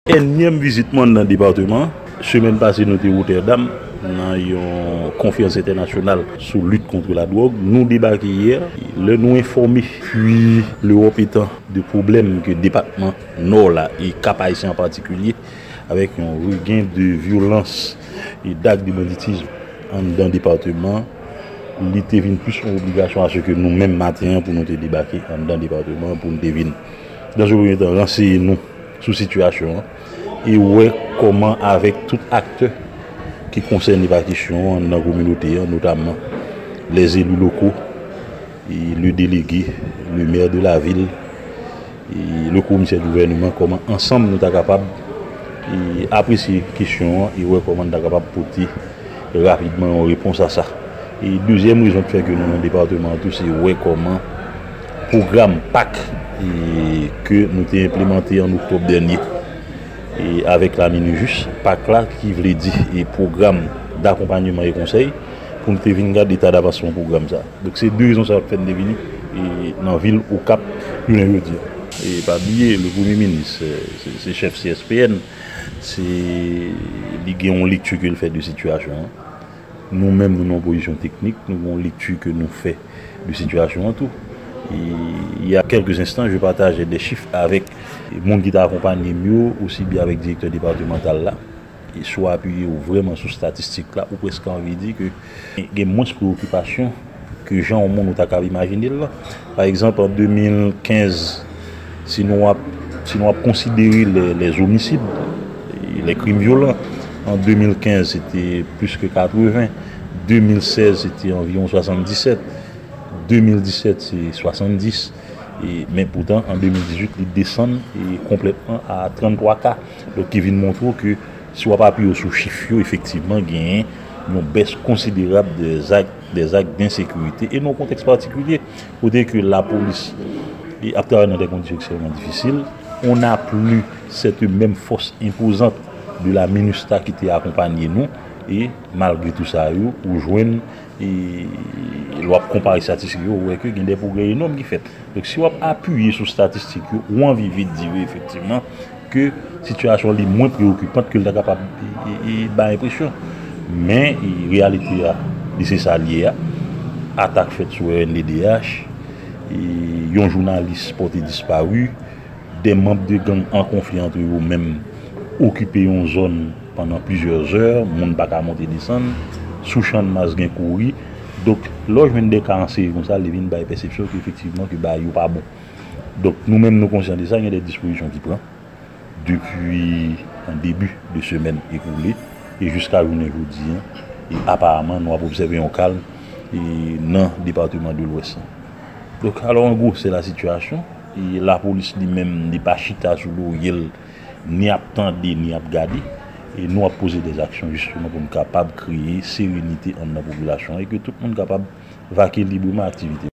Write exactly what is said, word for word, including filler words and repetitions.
Ènyèm vizit mwen anndan depatman an. Semèn pase, nou te Rotterdam nan yon konferans entènasyonal sou lit kont ladwòg. Nou debake yè. Lè nou enfòme, pwi Lewòp etan, de pwoblèm ke depatman Nò la e Kap Ayisyen an patikilye, avèk yon regen de vyolans e dak de banditism anndan depatman an, li te vin plis yon obligasyon a se ke nou menm maten an pou nou te debake anndan depatman an, pou nou te vin, dans un premier temps, ranseye nou sou sitiyasyon an e wè kòman avèk tout aktè ki konsène pa kesyon an nan kominote an, notamman les élus locaux, e le délégué, le maire de la ville, e le commissaire du gouvernement, kòman ansanm nou ta kapab e apresye kesyon an e wè kòman nou ta kapab pote rapidman yon repons a sa. E dezyèm rezon ki fè ke nou nan depatman an tou, se wè kòman pwogram pak e ke nou te enplimante an oktòb dènye e avèk la Minijis, pak la ki vle di e pwogram d'akompagnement et conseil, pou nou te vin gade eta davansman pwogram sa. Donk se de rezon sa yo k fè n te vini e nan vil Okap jounen jodi a. E pa bliye, le premye minis, e, se, se chèf C S P N, se, li gen yon lekti ke l fè de sitiyasyon an. Nou menm, nou nan yon pozisyon teknik, nou gen yon lekti ke nou fè de sitiyasyon an tou. E, il y a quelques instants, je partageais des chiffres avec moun ki ta akonpanye m yo, osi byen avèk direktè depatmantal la. E si w apiye w vrèman sou statistik la, ou prèske anvi di ke gen mwens preyokipasyon ke jan yon moun ou ta kab imajine l lan. Pa egzanp, an de mil kenz, si nou ap, si nou ap konsidere les, les homicides, les crimes violents, an de mil kenz, se te plis ke katreven, de mil sèz, se te anviwon swasanndisèt, de mil disèt, se swasanndis, e, men poutan, an de mil dizuit, li desann, e, konplètman a tranntwa ka. Donk, ki vin montre w ke si w ap apiye w sou chif yo, efektivman, genyen yon bès konsiderab des actes, des actes d'insécurité, e nan yon kontèks patikilye, kote ke lapolis e ap travay nan des conditions extrêmement difficiles. On n'a plus cette même force imposante de la MINUSTAH ki te akonpanye nou, e malgre tou sa yo, ou jwenn, e lè w ap konpare statistik yo, ou wè ke gen de pwogrè enòm ki fèt. Donk, si w ap apiye sou statistik yo, ou anvi vit di wi, efektivman, ke sitiyasyon li mwen preyokipant ke l ta kapab e, e, e bay enpresyon. Men, e, reyalite a, li se sa l ye a. Atak fèt sou R N D D H, e, yon jounalis pòte dispari, de manm de gang an konfli antre yo menm okipe yon zòn pandan plizyè zè, moun pa ka monte desann, sou Channmas gen kouri. Donk, lè w jwenn de ka an seri konsa, li vin bay pèsepsyon ke efektivman ke bagay yo pa bon. Donk, nou menm nou konsyan de sa, gen de dispozisyon ki pran depi an debi de semèn ekoule e jiska jounen jodi an, e aparaman nou ap obsève yon kalm e nan depatman de Lwès lan. Donk, alò, an gwo, se la sitiyasyon. E lapolis li menm, li pa chita sou lorye l, ni ap tande, ni ap gade. E nou ap poze de aksyon, jisteman, pou n kapab kreye serenite anndan popilasyon an e ke tout moun kapab vake libreman aktivite yo.